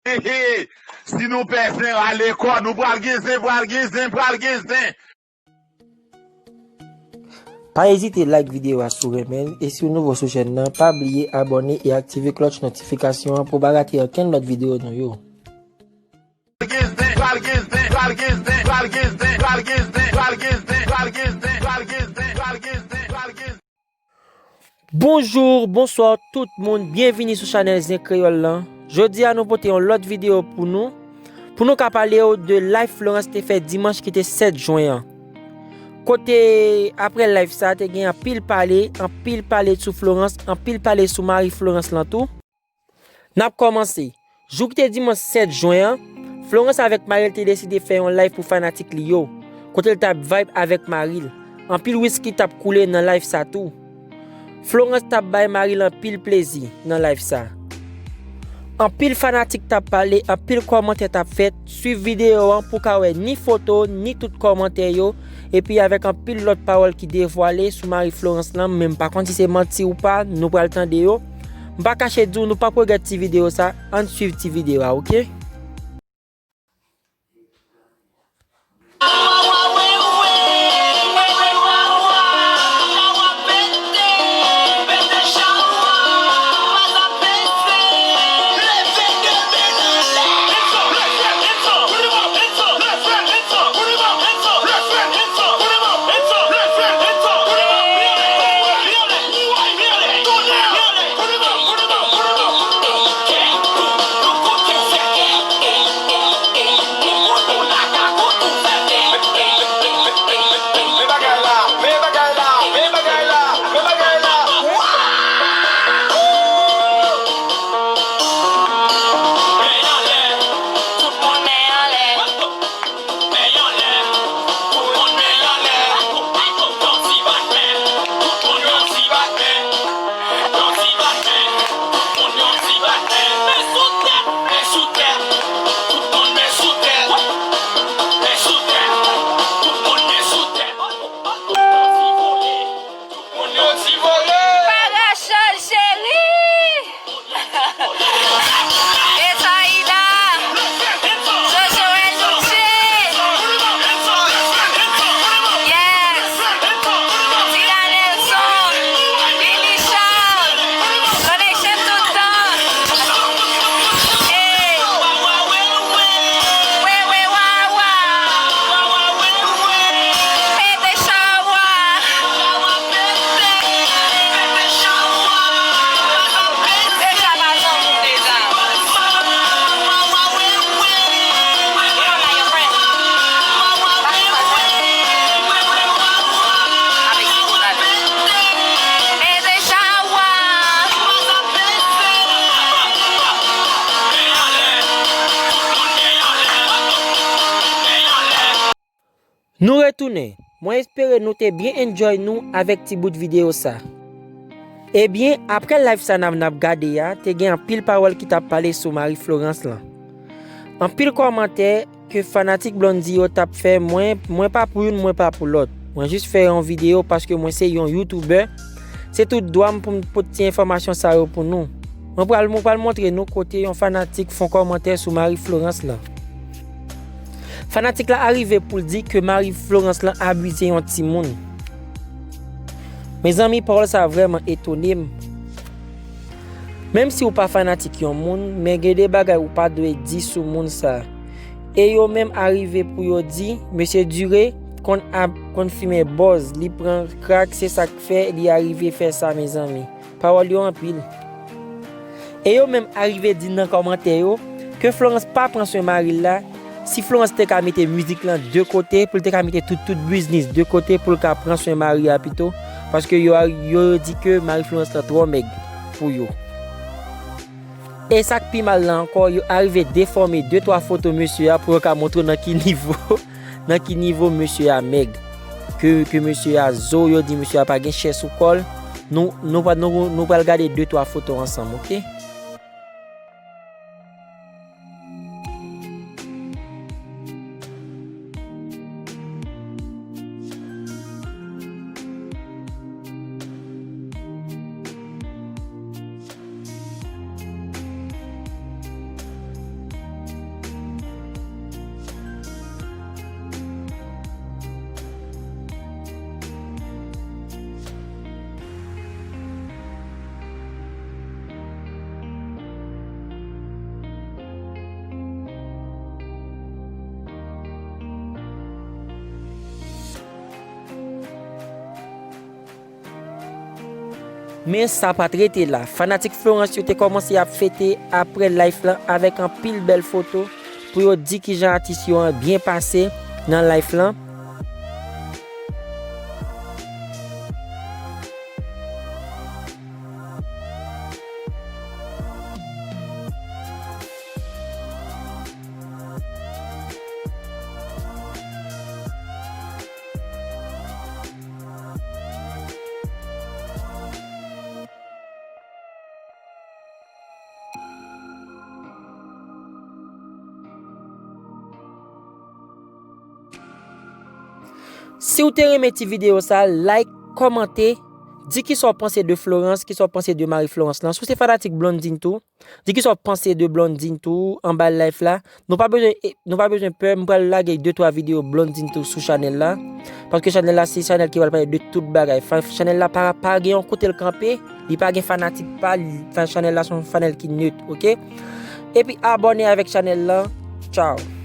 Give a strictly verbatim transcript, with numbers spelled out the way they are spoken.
Hehe, si nou pè zen, rale kò nou, pral gen zen, pral gen zen, pral gen zen. Pa ezite like videyo a si w renmen l, e si w nouvo sou chèn nan, pa bliye abòne e aktive klòch notifikasyon an pou w pa rate okenn lòt videyo nou yo. Bonjou, bonswa tout moun, byenvini sou chanèl Zen Kreyòl lan. Jodi a nou pote yon lòt videyo pou nou, pou nou ka pale w de live Florence te fè dimanch ki te sèt jen an. Kote apre live sa te gen anpil pale, anpil pale sou Florence, anpil pale sou mari Florence lan tou. N ap kòmanse. Jou ki te dimanch sèt jen an, Florence avèk mari l te deside fè yon live pou fanatik li yo, kote l t ap vibe avèk mari l. Anpil wiski t ap koule nan live sa tou. Florence t ap bay mari l anpil plezi nan live sa. Anpil fanatik t ap pale, anpil kòmantè t ap fèt. Swiv videyo an pou w ka wè ni foto, ni tout kòmantè yo, epi avèk anpil lòt pawòl ki devwale sou mari Florence lan, men m pa konn si se manti ou pa, nou pral tande yo. M pa kache di w, nou p ap regrèt ti videyo sa, ann swiv ti videyo a, oke? Parachòl cheri! Etaida! Jojo Elutche! Yes! Dylan Nelson! Lily Charles! Connection tout tan! Hey! Wewe wawa! Pete chawa! Nou retounen. Mwen espere nou te byen enjoy nou avèk ti bout videyo sa. Ebyen, apre live sa n ap, n ap gade a, te gen anpil pawòl ki t ap pale sou mari Florence lan. Anpil kòmantè ke fanatik Blondy yo t ap fè, mwen, mwen pa pou youn, mwen pa pou lòt. Mwen jis fè yon videyo paske mwen se yon youtubè. Se tout dwa m pou m pote ti enfòmasyon sa yo pou nou. Mwen pral, mwen pral montre nou kote yon fanatik fè yon kòmantè sou mari Florence lan. Fanatik la arive pou l di ke mari Florence lan abize yon timoun. Mezanmi, pawòl sa vrèman etone m. Menm si w pa fanatik yon moun, men gen de bagay ou pa dwe di sou moun sa. E yo menm arive pou yo di, mesye Dure konn ap, konn fimen bòz, li pran krak, se sa k fè li arive fè sa, mezanmi. Pawòl yo anpil. E yo menm arive di nan kòmantè yo ke Florence pa pran swen mari l la, si Florence te ka mete mizik lan de kote, pou l te ka mete tout, tout biznis de kote, pou l ka pran swen mari a pito, paske yo, yo, yo di ke mari Florence lan twò mèg pou yo. E sa k pi mal la ankò, yo arive defòme de twa foto mesye a pou yo ka montre w nan ki nivo, nan ki nivo mesye a mèg. Ke, ke mesye a zo, yo di mesye a pa gen chè sou kò l. Nou, nou, nou, nou pral gade de twa foto ansanm, oke? Men sa pa t rete la. Fanatik Florence yo te kòmanse ap fete apre live lan avèk anpil bèl foto pou yo di kijan atis yo an byen pase nan live lan. Si w te renmen ti videyo sa, like, kòmante, di kisa w panse de Florence, kisa w panse de Marie Florence lan. Si w se fanatik Blondine tou, di kisa w panse de Blondine tou anba live la. Nou pa bezwen, nou pa bezwen pè, m pral lage de twa videyo Blondine tou sou chanèl la. Paske chanèl la se chanèl ki pral pale de tout bagay. Fa-, chanèl la pa, pa gen yon kote l kanpe, li pa gen fanatik pa li. Fa-, chanèl la se yon chanèl ki net, oke? Epi abòne avèk chanèl la. Tchao.